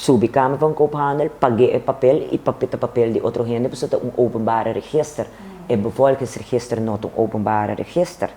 Subi Kamer van Koophandel, paga e papel i papel ta papel di otro hende, pasobra ta un openbare register. E bevolkingsregister no ta un openbare register,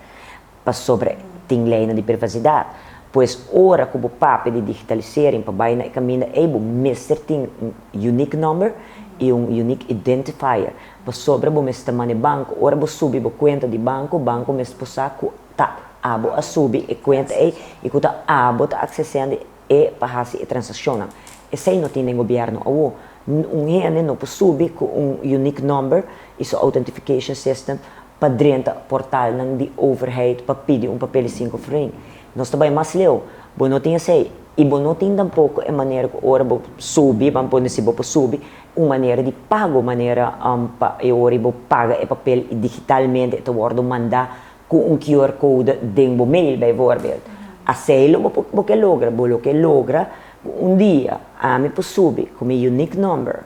pasobra tin leinan di privasidat. Pues ora ku bo papia di digitalisering pa bai na e kaminda ei, bo mester tin un unique number i un unique identifier, pasobra bo mester manda e banko. Ora bo subi bo kuenta di banko, banko mester por sa ku ta abo a subi e kuenta ei i ku ta abo ta aksesendo e pa hasi e transakshonnan. Esei no tin den gobièrnu awo. Un hende no por subi ku un unique number i su authentification system pa drenta portalnan di overheid pa pidi un papel di 5 florin. Nos ta bai mas leu. Bo no tin esei. I bo no tin tampoko e manera ku ora bo subi, ban pone si bo por subi, un manera di pago, manera pa e ora bo paga e papel i digitalmente e ta wòrdu mandá ku un QR code den bo mail, bijvoorbeeld. Asina lo bo ke logra, bo lo ke logra un dia ami por subi ku mi unique number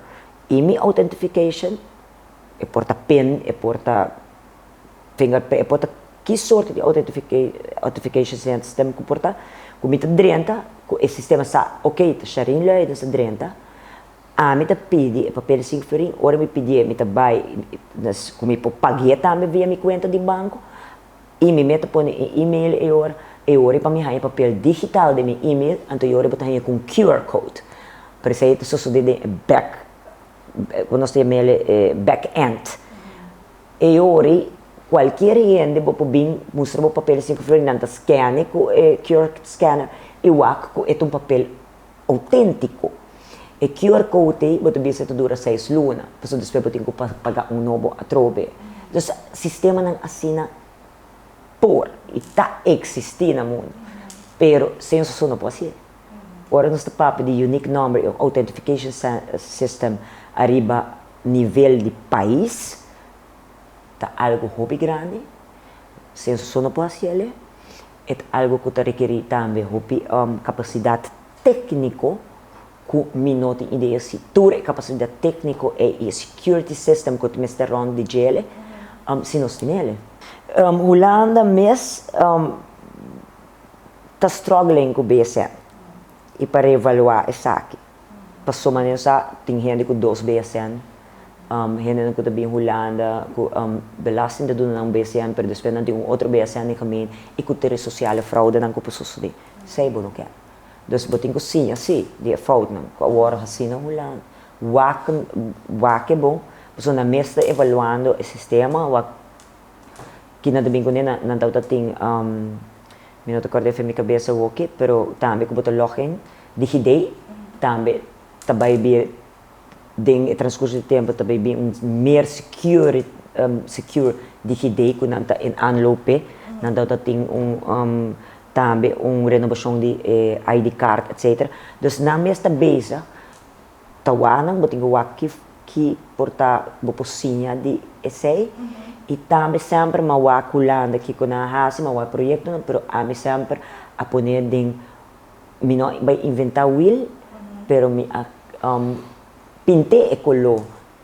i mi authentification, e por ta PIN, e por ta fingerprint, e por ta ki sorto di authentification system ku por ta, ku mi ta drenta, ku e sistema sa, ok, ta Sharin Luidens ta drenta, ami ta pidi e papel di 5 florin, ora mi pidi, mi ta bai, ku mi por pag'é tambe via mi kuenta di banko, i mi mes ta pone e e-mail e ora pa mi haña papel digital di mi e-mail, anto e ora bo ta haña ku un QR code. Pero esei ta sosodé den back, ku nos ta yam'é back-end. E ora kualkier hende bo por bin mustra bo papel di 5 florin, nan ta scan ku e QR scanner i wak ku e ta un papel outéntiko. E QR code bo ta bisa ta dura 6 luna, pasobra despues bo tin ku paga un nobo atrobe. Dus sistemanan asina por i ta eksistí na mundu. Pero Censo no por hasié. Ora nos ta papia di unique number i authentification system ariba nivel di pais, ta algu hopi grandi. Censo no por hasié. E ta algu ku ta rekerí tambe hopi kapasidat tékniko ku mi no tin idea si tur e kapasidat tékniko i security system ku mester rònt di dje, si nos tin. Hulanda mes ta struggling ku BSN i pa reevaluá esaki. Pasobra manera sa tin hende ku dos BSN, hende ku ta bin Hulanda ku belasting ta duna un BSN, pero despues nan tin un otro BSN den gemeente i ku tin sociale fraude nan ku por sosodé. Esei bo no ke. Dus bo tin ku siña si di e foutnan ku awor hasi na Hulanda. Wak wak e bon, pasobra nan mes ta evaluando e sistema, wak ki nan ta bin kuné nan tabata tin, mi no ta kòrda efe mi kabes awoki, pero tambe ku bo ta login DigiD tambe ta bai bin den e transkurso di tempu ta bai bin un meer secure DigiD ku nan ta in aanloop p'e. Nan tabata tin un tambe un renobashon di e ID card, etc. Dus nan mes ta bezig ta wak nan, bo tin ku wak ki por ta bo por siña di esei i tambe semper m'a wak Hulanda kiko nan a hasi, m'a wak proyektonan, pero ami semper a pone den mi no bai inventá wiel, pero mi a pint'é e koló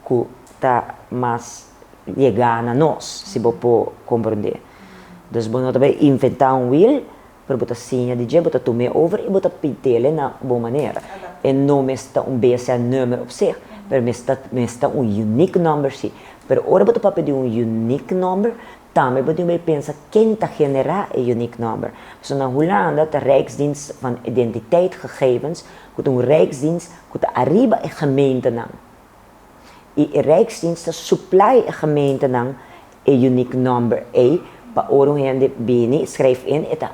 ku ta mas yegá na nos, si bo por komprondé. Dus bo no ta bai inventá un wiel, pero bo ta siña di dje, bo ta tum'é over i bo ta pint'é na bo manera. E no mester ta un BSN nummer op zich, pero mester ta un unique number si. Pero ora bo ta papia di un unique number, tambe bo tin ku pensa ken ta generá e unique number. Pasobra na Hulanda ta Rijksdienst van Identiteitsgegevens, ku ta un Rijksdienst ku ta ariba e gemeentenan. I e Rijksdienst ta supply e gemeentenan e unique number ei pa ora un hende bini schrijf in, e ta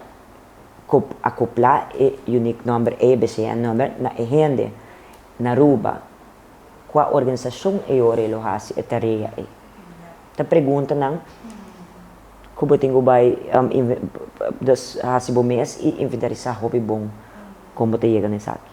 akoplá e unique number ei, BSN number, na e hende. Na Aruba, kua organisashon e ora lo hasi e tarea ei? Ta preguntanan ku bo tin ku bai dus hasi bo mes i inventarisá hopi bon kon bo ta yega na esaki.